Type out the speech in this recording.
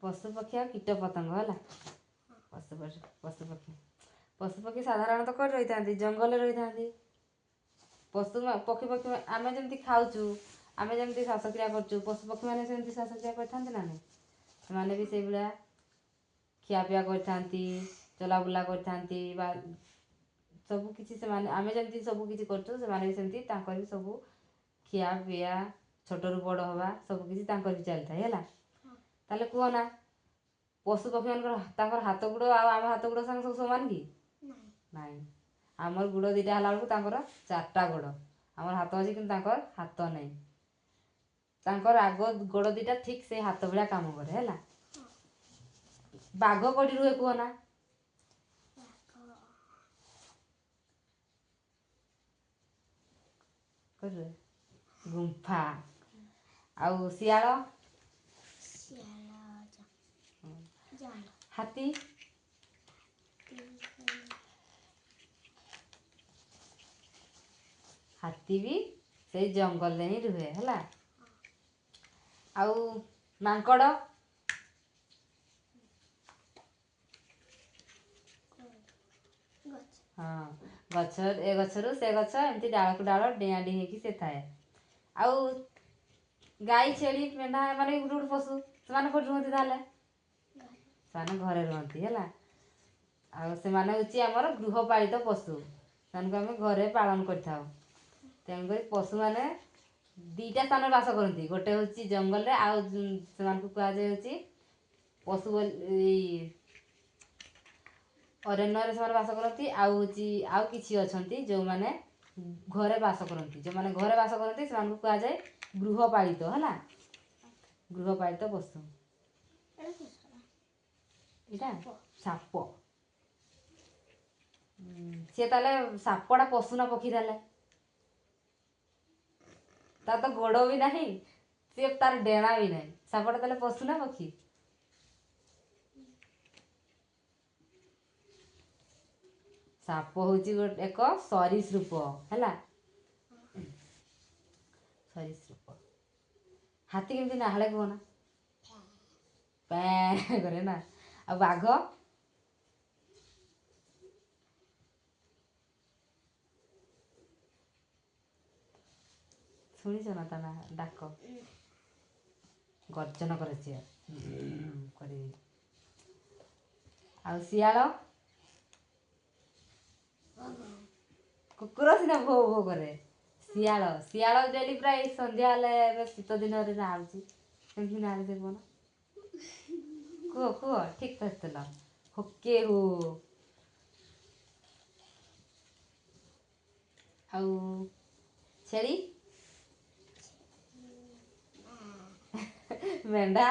ପଶୁପକ୍ଷୀ ଆଉ କୀଟ ପତଙ୍ଗ ହେଲା। ପଶୁ ପଶୁପକ୍ଷୀ ପଶୁପକ୍ଷୀ ସାଧାରଣତଃ କୋଉଠି ରହିଥାନ୍ତି? ଜଙ୍ଗଲରେ ରହିଥାନ୍ତି। ପଶୁ ପକ୍ଷୀ ପକ୍ଷୀ ଆମେ ଯେମିତି ଖାଉଛୁ, ଆମେ ଯେମିତି ଶ୍ୱାସକ୍ରିୟା କରୁଛୁ, ପଶୁପକ୍ଷୀମାନେ ସେମିତି ଶ୍ୱାସକ୍ରିୟା କରିଥାନ୍ତି ନା ନାହିଁ? ସେମାନେ ବି ସେଇଭଳିଆ ଖିଆପିଆ କରିଥାନ୍ତି, ଚଲାବୁଲା କରିଥାନ୍ତି, ବା ସବୁ କିଛି ସେମାନେ ଆମେ ଯେମିତି ସବୁ କିଛି କରୁଛୁ ସେମାନେ ବି ସେମିତି, ତାଙ୍କର ବି ସବୁ ଖିଆ ପିଆ, ଛୋଟରୁ ବଡ଼ ହେବା ସବୁ କିଛି ତାଙ୍କର ବି ଚାଲିଥାଏ ହେଲା। ତାହେଲେ କୁହ ନା, ପଶୁ ପକ୍ଷୀମାନଙ୍କର ତାଙ୍କର ହାତ ଗୋଡ଼ ଆଉ ଆମ ହାତ ଗୋଡ଼ ସାଙ୍ଗେ ସବୁ ସମାନ କି? ନାଇଁ। ଆମର ଗୋଡ଼ ଦୁଇଟା ହେଲା ବେଳକୁ ତାଙ୍କର ଚାରିଟା ଗୋଡ଼। ଆମର ହାତ ଅଛି କିନ୍ତୁ ତାଙ୍କର ହାତ ନାହିଁ। ତାଙ୍କର ଆଗ ଗୋଡ଼ ଦୁଇଟା ଠିକ୍ ସେଇ ହାତ ଭଳିଆ କାମ କରେ ହେଲା। ବାଘ କୋଉଠି ରୁହେ କୁହ ନା? କୋଉଠି ରୁହେ? ଗୁମ୍ଫା। ଆଉ ଶିଆଳ? ହାତୀ? ହାତୀ ବି ସେଇ ଜଙ୍ଗଲରେ ହିଁ ରୁହେ ହେଲା। ଆଉ ମାଙ୍କଡ଼? ହଁ, ଗଛ, ଏ ଗଛରୁ ସେ ଗଛ ଏମିତି ଡାଳକୁ ଡାଳ ଡିଆଁ ଡିଁ ହେଇକି ସେ ଥାଏ। ଆଉ ଗାଈ, ଛେଳି, ମେଣ୍ଢା ଏମାନେ ବି ଗୋଟେ ଗୋଟେ ପଶୁ, ସେମାନେ କୋଉଠି ରୁହନ୍ତି ତାହେଲେ? ସେମାନେ ଘରେ ରୁହନ୍ତି ହେଲା। ଆଉ ସେମାନେ ହେଉଛି ଆମର ଗୃହପାଳିତ ପଶୁ, ସେମାନଙ୍କୁ ଆମେ ଘରେ ପାଳନ କରିଥାଉ। ତେଣୁକରି ପଶୁମାନେ ଦୁଇଟା ସ୍ଥାନରେ ବାସ କରନ୍ତି, ଗୋଟେ ହେଉଛି ଜଙ୍ଗଲରେ, ଆଉ ସେମାନଙ୍କୁ କୁହାଯାଏ ହେଉଛି ପଶୁ ବୋଲି ଅରଣ୍ୟରେ ସେମାନେ ବାସ କରନ୍ତି। ଆଉ ହେଉଛି ଆଉ କିଛି ଅଛନ୍ତି ଯେଉଁମାନେ ଘରେ ବାସ କରନ୍ତି। ଯେଉଁମାନେ ଘରେ ବାସ କରନ୍ତି ସେମାନଙ୍କୁ କୁହାଯାଏ ଗୃହପାଳିତ ହେଲା, ଗୃହପାଳିତ ପଶୁ। ଏଇଟା ସାପ। ସିଏ ତାହେଲେ ସାପଟା ପଶୁ ନା ପକ୍ଷୀ ତାହେଲେ? ତାର ତ ଗୋଡ଼ ବି ନାହିଁ, ସିଏ ତାର ଡେଣା ବି ନାହିଁ, ସାପଟା ତାହେଲେ ପଶୁ ନା ପକ୍ଷୀ? ସାପ ହେଉଛି ଗୋଟେ ଏକ ସରୀସୃପ ହେଲା, ସରୀସୃପ। ହାତୀ କେମିତି ନାହାଳେ କୁହ ନା? ପେଁ କରେ ନା। ଆଉ ବାଘ? ଶୁଣିଛ ନା ତା ନା ଡାକ? ଗର୍ଜନ କରେ ସିଏ କରି। ଆଉ ଶିଆଳ? କୁକୁର ସିନା ଭୋ ଭୋ କରେ, ଶିଆଳ ଶିଆଳ ଡେଲି ପ୍ରାୟ ସନ୍ଧ୍ୟା ହେଲେ, ଏବେ ଶୀତ ଦିନରେ ନାହାଳୁଛି, କେମିତି ନାହାଳେ ସେ କୁହନା, କୁହ କୁହ। ଠିକ କହିଥିଲ, ହୋକେ ହୋ। ଆଉ ଛେଳି, ମେଣ୍ଢା?